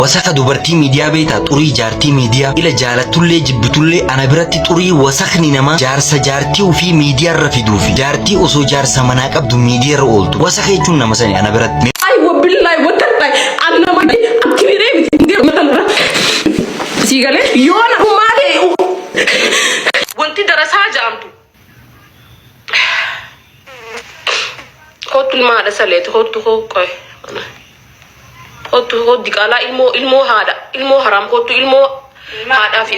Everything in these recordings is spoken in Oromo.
Wasaka dubartii miidiyaa beektaa xurii jaartii miidiyaa ila jaalattullee jibbitullee ana biratti xurii wasakni namaa jaarsa jaartii ofii miidiyaa irra fiduufi jaartii osoo jaarsa manaa qabdu miidiyaa irra ooltu wasaka jechuun nama sani ana biratti. Ay wabillahi watallahi an nama an kibiree miti hin deemu matalra. Sii galee yoo na dhumaa ta'e wanti darasaa ja'amtu Koottu ilma haadha saleeti koottu koo qoy. Koottu koo diqaalaa ilmoo ilmoo haadha ilmoo haraam koottu ilmoo haadhaa fi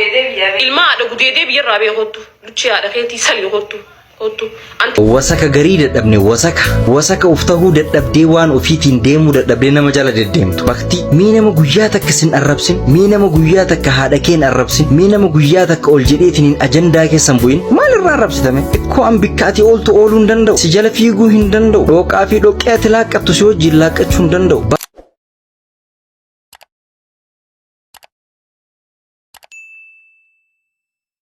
ilma haadha gudeedee biyyarraa bee koottu luchii haadha keetii salii koottu koottu. Anti Wasaka garii dadhabne wasaka wasaka uf tahuu dadhabdee waan ofiitiin deemuu dadhabdee nama jala deddeemtu bakti mee nama guyyaa takka sin arrabsin mee nama guyyaa takka haadha kee hin arrabsin mee nama guyyaa takka ol jedheetiin hin ajandaa keessan bu'in maal irraa arrabsitame Ikkoo an bikka ati ooltu ooluu hin danda'u. Si jala fiiguu hin danda'u. Dhooqaa fi dhoqqee ati laaqqattu si wajjin laaqqachuu hin danda'u.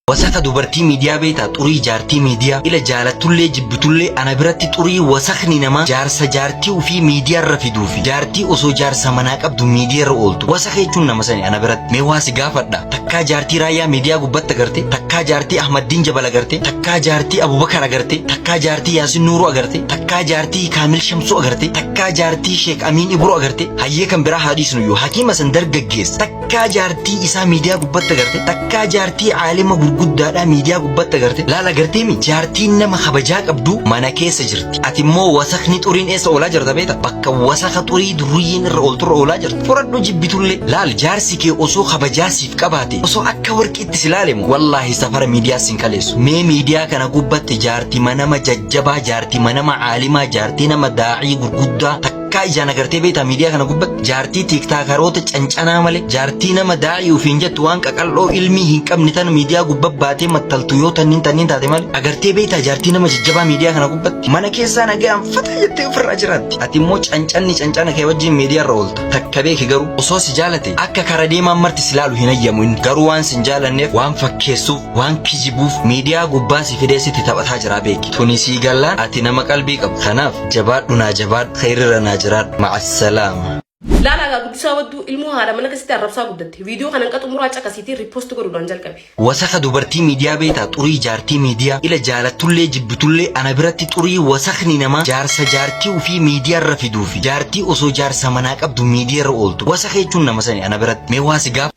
Wasaka dubartii miidiyaa beektaa xurii jaartii miidiyaa ila jaalattullee jibbitullee ana biratti xurii wasakni namaa jaarsa jaartii ofii miidiyaa irra fiduufi jaartii osoo jaarsa manaa qabdu miidiyaa irra ooltu wasaka jechuun nama sani ana biratti mee waa si gaafadha Takkaa jaartii Raayyaa miidiyaa gubbatti agarte, takkaa jaartii Ahmaddiin Jabal agarte, takkaa jaartii Abubakar agarte, takkaa jaartii Yaasin Nuuruu agarte, takkaa jaartii Kaamil Shamsuu agarte, takkaa jaartii Sheek Amiin Ibroo agarte, hayyee kan biraa haa dhiisnuyyuu Hakiima san dargaggeessa, takkaa jaartii isaa miidiyaa gubbatti agarte, takkaa jaartii aalima gurguddaadhaa miidiyaa gubbatti agarte, laal agarteemi jaartiin nama kabajaa qabdu mana keessa jirti. Ati immoo wasakni xuriin eessa oolaa jirta beekta? Bakka wasaka xurii durriyyeen irra oolturra oolaa jirta. Fudhadhu jibbitullee. Laal jaarsi kee osoo kabajaa siif qabaate osoo akka warqiitti si laalemu wallaahi safara miidiyaa sin kaleessu. Mee miidiyaa kana gubbatti jaartima nama jajjabaa jaartima nama caalimaa jaartii nama daa'ii gurguddaa takkaa ijaan agartee beektaa miidiyaa kana gubbatti jaartii tiiktaakaroota cancanaa malee jaartii nama daa'ii ofiin jettu waan qaqal'oo ilmii hin qabne tan miidiyaa gubba baatee mattaltu yoo tanniin tanniin taate malee agartee beektaa jaartii nama jajjabaa miidiyaa kana gubbatti mana keessaa nagaan fataa jettee ofirraa jiraatti ati immoo cancanni cancana kee wajjin miidiyaa irra oolta takka beeki garuu osoo si jaalate akka kara deemaan marti si laalu hin hayyamu inni garuu waan sin jaalanneef waan fakkeessuuf waan kijibuuf miidiyaa gubbaa si fidee sitti taphataa jiraa beeki tuni sii gallaan ati nama qalbii qabu kanaaf jabaadhu naa jabaadhu kheyrirra naa jiraadhu ma'assalaama. Laalaa gaa guddisaa wadduu ilmoo haadha mana keessatti arrabsaa guddatte. Viidiyoo kana hanqa xumuraa caqasiitii riipposti godhuudhaan jalqabi. Wasaka dubartii miidiyaa beektaa xurii jaartii miidiyaa ila jaalattullee jibbitullee ana biratti xurii wasakni namaa jaarsa jaartii ofii miidiyaa irra fiduufi jaartii osoo jaarsa manaa qabdu miidiyaa irra ooltu wasaka jechuun nama sani ana biratti mee waa si gaafa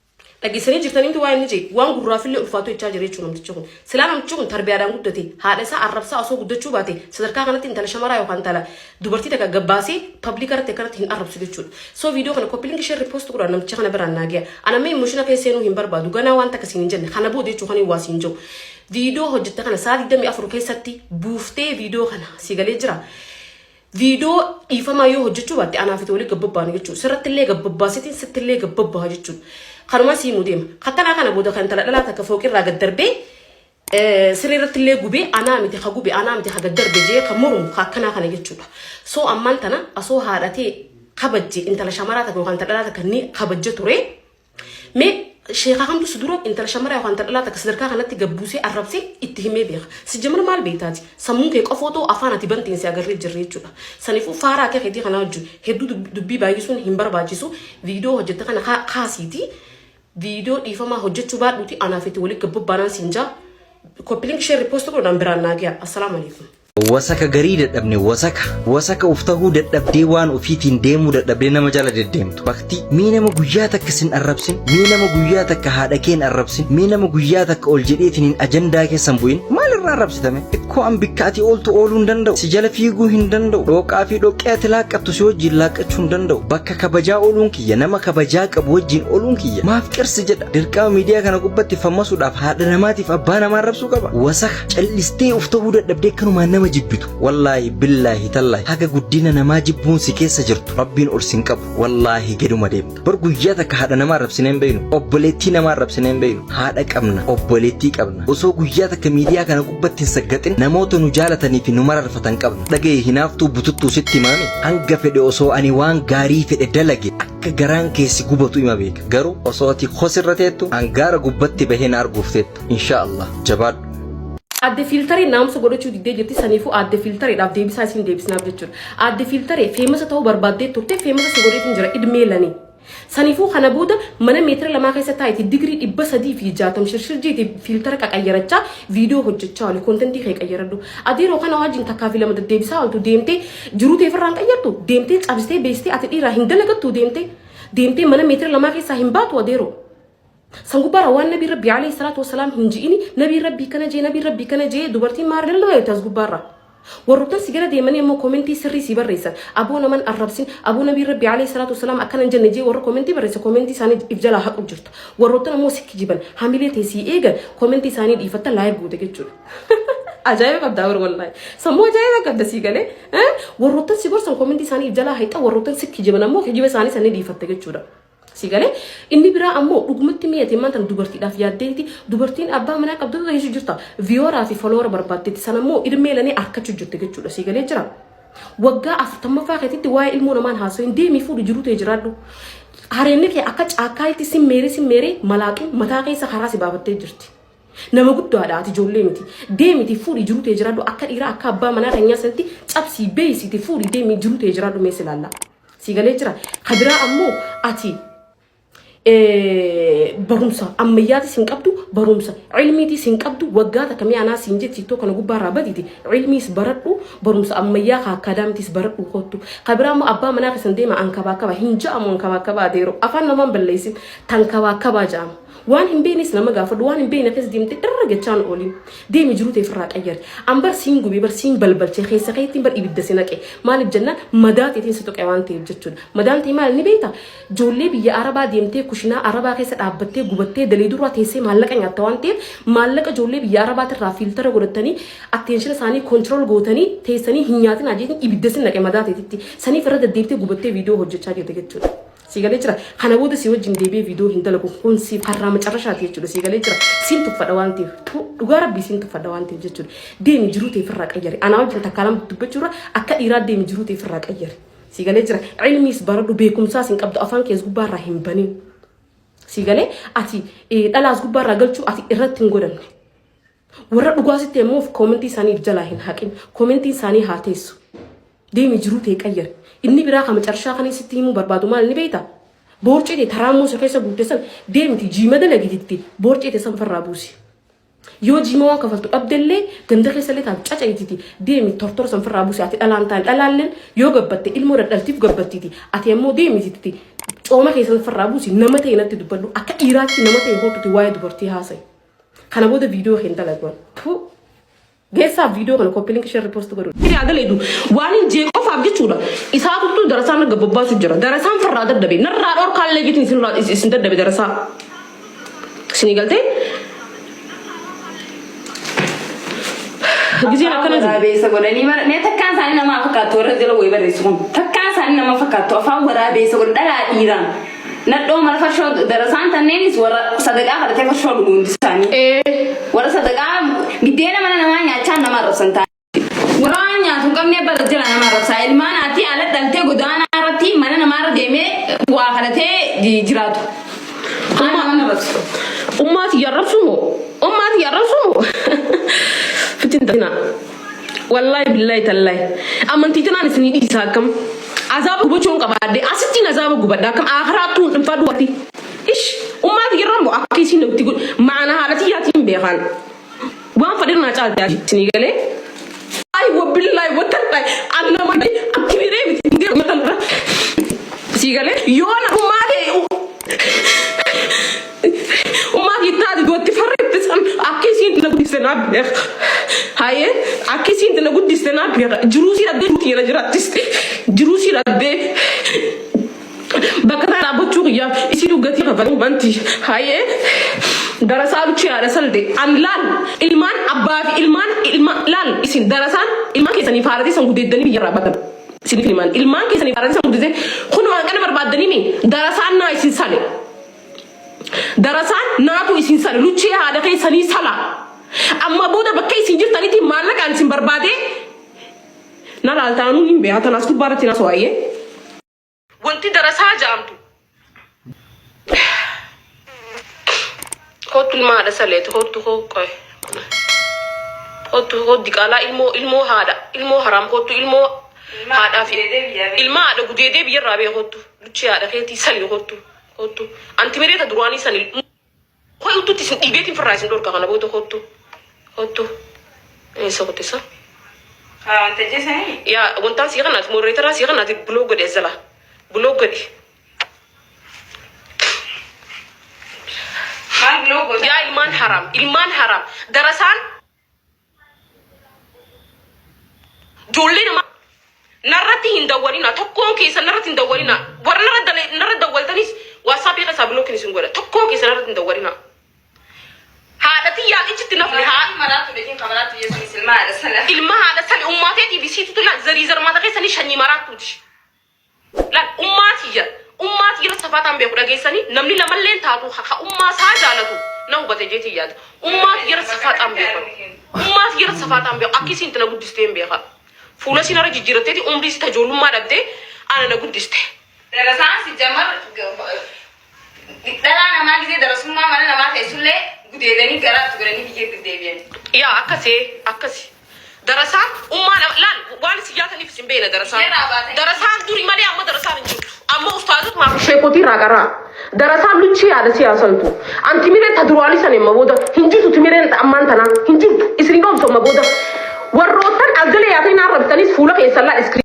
Dhageessanii jirtanii miti waa inni jee waan gurraafillee ulfaatu jechaa jira jechuudha namtichi kun. Silaa namtichi kun tarbiyaadhaan guddate haadha isaa arrabsaa osoo guddachuu baate sadarkaa kanatti intala shamaraa yookaan intala dubartii takka gabbaasee pabliika irratti akkanatti hin arrabsu jechuudha. So viidiyoo kana copy link share repost godhaa namticha kana biraan naa ga'a. Ana amma emotion keessa seenuu hin barbaadu ganaa waan takka siin hin jenne kana booda jechuu kan waa siin jiru. Viidiyoo hojjette kana sa'a 24 keessatti buuftee viidiyoo kana si galee jira. Viidiyoo dhiifamaa yoo hojjechuu baatte anaaf itti walii gabbabbaanu jechuudha. Sirratti illee gabbabbaasitiin sitti illee gabbabbaha jechuudha. Kanuma sii himuu deema. Kattanaa kana booda kan intala dhalaa takka fooqirraa gad darbee siree irratti illee gubee anaa miti ka gube anaa miti ka gad darbe jee ka mormu ka akkanaa kana jechuudha. So ammaan tana asoo haadhatee kabajje intala shamaraa takka yookaan intala dhalaa takka ni kabajje ture. Mee sheekaa kamtu si dura intala shamaraa yookaan intala dhalaa takka sadarkaa kanatti gabbuusee arrabsee itti himee beeka. Si jamar maal beektaati? Sammuun kee qofoo ta'u afaan ati banteen si agarree jirre jechuudha. Saniifuu faaraa akka keetii kanaa wajjin hedduu dubbii baay'isuun hin barbaachisu. Viidiyoo hojjette kana kaasiiti. Viidiyoo dhiifamaa hojjechuu baadhuuti anaaf itti walii gabbabbaanaan siin jaa. Copy link share repost godhuudhaan biraan naa ga'a. Assalaamu alaikum. Wasaka garii dadhabne wasaka wasaka uf tahuu dadhabdee waan ofiitiin deemuu dadhabdee nama jala deddeemtu bakti mee nama guyyaa takka sin arrabsin mee nama guyyaa takka haadha kee hin arrabsin mee nama guyyaa takka ol jedheetiin hin ajandaa keessan bu'in maal irraa arrabsitame ikkoo an bikka ati ooltu ooluu hin danda'u si jala fiiguu hin danda'u dhooqaa fi dhoqqee ati laaqqattu si wajjin laaqqachuu hin danda'u bakka kabajaa ooluun kiyya nama kabajaa qabu wajjin ooluun kiyya maaf qirsi jedha dirqama miidiyaa kana gubbatti fammasuudhaaf haadha namaatiif abbaa namaa arrabsuu qaba wasaka Callistee of ta'uu dadhabdee akkanumaan nama jibbitu. Wallaahi billaahi tallaahi haga guddina namaa jibbuun si keessa jirtu rabbiin ol sin qabu. Wallaahi gaduma deemta. Bar guyyaa takka haadha namaa arrabsinee hin beeknu. Obboleettii namaa arrabsinee hin beeknu. Haadha qabna, obboleettii qabna. Osoo guyyaa takka miidiyaa kana gubbatti hin saggaxin namoota nu jaalatanii fi nu mararfatan qabna. Dhaga'i hinaaftuu bututtuu sitti himaami. Hanga fedhe osoo ani waan gaarii fedhe dalage akka garaan kee si gubatu ima beeka. Garuu osoo ati kosirra teettu an gaara gubbatti bahee na arguuf teetta. Inshaa Allah jabaadhu. Aadde Fiiltaree naamusa godhachuu diddee jirti saniifuu Aadde Fiiltareedhaaf deebisaa isin deebisnaaf jechuudha. Aadde Fiiltaree feemasa ta'uu barbaaddee turte feemasa si godheetiin jira idmee lanii. Saniifuu kana booda mana meetira lamaa keessa taa'eeti digirii 360 shirshirjiiti filter qaqayyarachaa viidiyoo hojjechaa ooli, content kee qayyaradhu. Adeeroo kana wajjin takkaa fi lama deddeebisaa ooltu deemtee jiruu tee ofirraa hin qayyartu, deemtee cabsitee beestee ati dhiiraa hin dalagattu, deemtee deemtee mana meetira lamaa keessaa hin baatu adeeroo. San gubbaarra waan nabii rabbii alayhi salaatu wasalaam hin ji'ini, nabii rabbii kana jee, nabii rabbii kana jee, dubartiin maal lallabaa as gubbaarra. Warroottan si gara deemanii ammoo comment sirrii si barreessan, aboo naman arrabsin, aboo nabii rabbii alayhi salaatu wasalaam akkana hin jenne jee, warra comment barreessa comment isaanii if jalaa haqu jirta. Warroottan ammoo si kijiban, hamilee ta'e si eegan, comment isaanii dhiifatta live goote jechuudha. Ajaa'iba qabda awar, wallaahi. Sammuu ajaa'iba qabda sii galee. Warroottan si gorsan comment isaanii if jalaa hayxa, warroottan si kijiban ammoo kijiba isaanii sanii dhiifatte jechuudha. Si galee? Inni biraa ammoo dhugumatti mi'ate maanta dubartiidhaaf yaaddeeti, dubartiin abbaa manaa qabdu keessa jirta, viewer fi follower barbaaddeetti, sana immoo ilmee lanii harkachuu jirte jechuudha. Si galee jira. Waggaa 40ffaa keetitti waa'ee ilmoo namaan haasa'in, deemii fuudhu, jiruu ta'e jiraadhu. Hareenni kee akka caakkaatti simmeeree simmeeree malaaxuu mataa keessa karaa si baafattee jirti. Nama guddaadha ati, ijoollee miti. Deemiti fuudhi, jiruu ta'e jiraadhu, akka dhiiraa akka abbaa manaa keenyaa sanatti cabsii beeysiti, fuudhi, deemii jiruu ta'e jiraadhu, mees ilaalla. Si galee jira. Kabiraa ammoo ati barumsa ammayyaatis hin qabdu, barumsa ilmiitis hin qabdu. Waggaa takka mi'a anaa siin jetti TikTok kana gubbaarraa badiiti, ilmiis baradhu, barumsa ammayyaa ka akkaadaamitis baradhu kottu. Kabiraa ammoo abbaa manaa keessan deema ankabaakaba hin ja'amu, ankabaakaba adeero afaan namaan balleessin, tankabaakabaa ja'ama. Waan hin beeknes nama gaafadhu, waan hin beekne keessa deemtee dharra jechaan ooliin. Deemi, jiruu ta'e ofirraa qayyari. An bar siin gubee, bar siin balbalchee, keessa keetti bar ibidda si naqe. Maaliif jennaan madaa ta'eetiin si tuqe waan ta'eef jechuudha. Madaan ta'e maal ni beektaa? Ijoollee biyya Arabaa deemtee kushinaa Arabaa keessa dhaabbattee gubattee dalii duraa teessee maallaqa nyaatta waan ta'eef, maallaqa ijoollee biyya Arabaatirraa filter godhatanii attention isaanii control gootanii teessanii hin nyaatin ajeetiin ibidda si naqe madaa ta'eetitti. Saniif irra deddeebitee gubattee viidiyoo hojjechaa jirte jechuudha. Si galee jira. Kana booda si wajjin deebi'ee viidiyoo hin dalagu. Kun siif har'aa macarrashaati jechuudha. Si galee jira. Siin tuffadha waan ta'eef. Dhugaa rabbii siin tuffadha waan ta'eef jechuudha. Deemi, jiruu ta'e ofirraa qayyari. Anaa wajjin takkaa lama dubbachuurra akka dhiiraa deemi, jiruu ta'e ofirraa qayyari. Si galee jira. Ilmiis baradhu, beekumsaas hin qabdu, afaan kees gubbaarraa hin banin. Si galee? Ati dhalaas gubbaarraa galchuu ati irratti hin godhamne. Warra dhugaa sitti immoo comment isaanii jalaa hin haqin. Commentiin isaanii haa teessu. Deemi, jiruu ta'e qayyari. Inni biraa kan macarshaa kan sitti himuu barbaadu maal ni beektaa? Boorcee ta'e taraa muusa keessa guutte san deemti jiima dalagititti boorcee ta'e san farraa buusi. Yoo jiima waan kafaltu dhabdellee ganda keessallee taatu caca'ititi deemi, tortora san farraa buusi. Ati dhalaan taane, dhalaalleen yoo gabbatte ilmoo dhadhaltiif gabbattiiti. Ati ammoo deemititti cooma keessan farraa buusi, nama ta'e natti dubbadhu, akka dhiiraatti nama ta'e hootuti waa'ee dubartii haasa'i. Kana booda viidiyoo hin dalagu. Geessaaf viidiyoo kana copy link, share, repost godhu. Hiriyaa galeedu waan hin jee qofaaf jechuudha. Isaatuttuu darasaan nagga bobbaasu jira. Darasaan farraa daddabe. Narraa dhorkaallee jechuun isin isin daddabe darasaa. Isinii galtee? Gizeen akkana jiru. Waraabeessa godhanii bara mee takkaan isaanii nama fakkaattu, warra jala wayii barreessu kun takkaan isaanii nama fakkaattu, afaan waraabeessa godhan dhalaa dhiiraan nadhoo mara farshoo darasaan tanneenis warra sadaqaa kadhatee farshoo dhugu hundi isaanii warra sadaqaa biddeena mana namaa nyaachaa nama arrabsan ta'a. Warra waan nyaatu hin qabne bara jala nama arrabsaa, ilmaan haati ala dhaltee godaanaa irratti mana namaarra deemee waa kadhatee jiraatu. Haan nama arrabsu. Ummaati yarrabsu moo? Ummaati yarrabsu moo? Fitin tina. Wallahi billahi tallahi. Amantii tanaan isinii dhiisa akkam. Azaaba gubachuun qabaadde asittiin azaaba gubadha akkam akiraattuu hin fadhu ati. Ish, ummaati yarrambo akka isin itti godhu maana haadha tiyyaatiin beekan. Waan fadhir naa caalte isinii galee. Ay, wabillahi watallahi annama akkibiree miti hin deemu matanra. Sii galee? Yoo na ummaa kee ummaa kee taate duratti farreetti san akka isiin na guddiste naa beeka. Hayyee, akka isiin na guddiste naa beeka. Jiruu sii dhabdee jiruu na jiraattiste. Jiruu sii dhabdee bakka tana dhaabbachuu kiyyaaf isii dhugatii kafaluu banti. Hayyee, darasaa luchii haadha salde an laal ilmaan abbaa fi ilmaan ilma laal, isin darasaan ilmaan keessanii haadha san gudeeddanii biyyarraa batan. Isiniif himan, ilmaan keessanii haadha san guddisee kun waan kana barbaaddanii darasaan naa isin sale. Darasaan naatu isin sale, luchee haadha keessanii sala. Amma booda bakka isin jirtanitti maallaqaan isin barbaadee na laaltaanuu hin beekaa, tanaas gubbaa irratti na so'ayyee. Wanti darasaa ja'amtu. Kottu ilma haadha saleeti, kottu koo qoy. Kottu koo diqaalaa, ilmoo ilmoo haadha ilmoo haraam, kottu ilmoo haadhaa fi ilma haadha gudeedee biyyarraa bee, kottu. Luchii haadha keetii sali kottu kottu. Anti miree ta duraanii sani koi uttutti isin dhiibeetiin firraa isin dhorka kana booda kottu kottu. Eessa kottisa? Haa wanta jeesanii. Yaa wantaan sii kanaati moderator sii kanaati block godhe as jala block godhi. Maal block goota? Yaa ilmaan haraam ilmaan haraam darasaan Ijoollee namaa narratti hin dawwalina. Tokkoon keessan narratti hin dawwalina. Warra narra dale- narra dawwaltanis WhatsApp keessaa bilookiin isin godha. Tokkoon keessan narratti hin dawwalina. Haadha tiyyaan ijjitti nafne haa Maraatu jechuun kan maraatu jechuun ilma haadha sana. ilma haadha sani ummaateetii fi siitutu laal zarii zarmaata keessanii shanyii maraattuuti. Laal ummaa tiyya ummaa tiyya safaataan beeku dhageessanii namni lamalleen taatu ha ummaa isaa jaalatu na hubate jeetii yaada. Ummaa tiyya safaataan beeku. Ummaa tiyya safaataan beeku akki isiin itti na guddistee hin beeka. Fuula isiin irra jijjiiratteeti umrii isii tajoollummaa dhabdee ana na guddiste. Darasaan si jamar dhalaa namaa gisee darasummaa mana namaa teessullee gudeedanii garaatti godhanii biyyeetti deebi'an. Yaa akkasii akkasi. Darasaan ummaa nama laal waan isin yaataniif isin beekna darasaan. Yerraa baatanii. Darasaan duri malee amma darasaan hin jirtu. Amma ustaazota maaf sheekotii irraa qaraa. Darasaan luchii yaada siyaasaltu. Anti miree ta duraanii san amma booda hin jirtu timireen ta ammaan tanaa hin jirtu. Isin hin oomsu amma booda. Warroottan as jala yaatanii naan rabtanis fuula keessan laa iskiriin.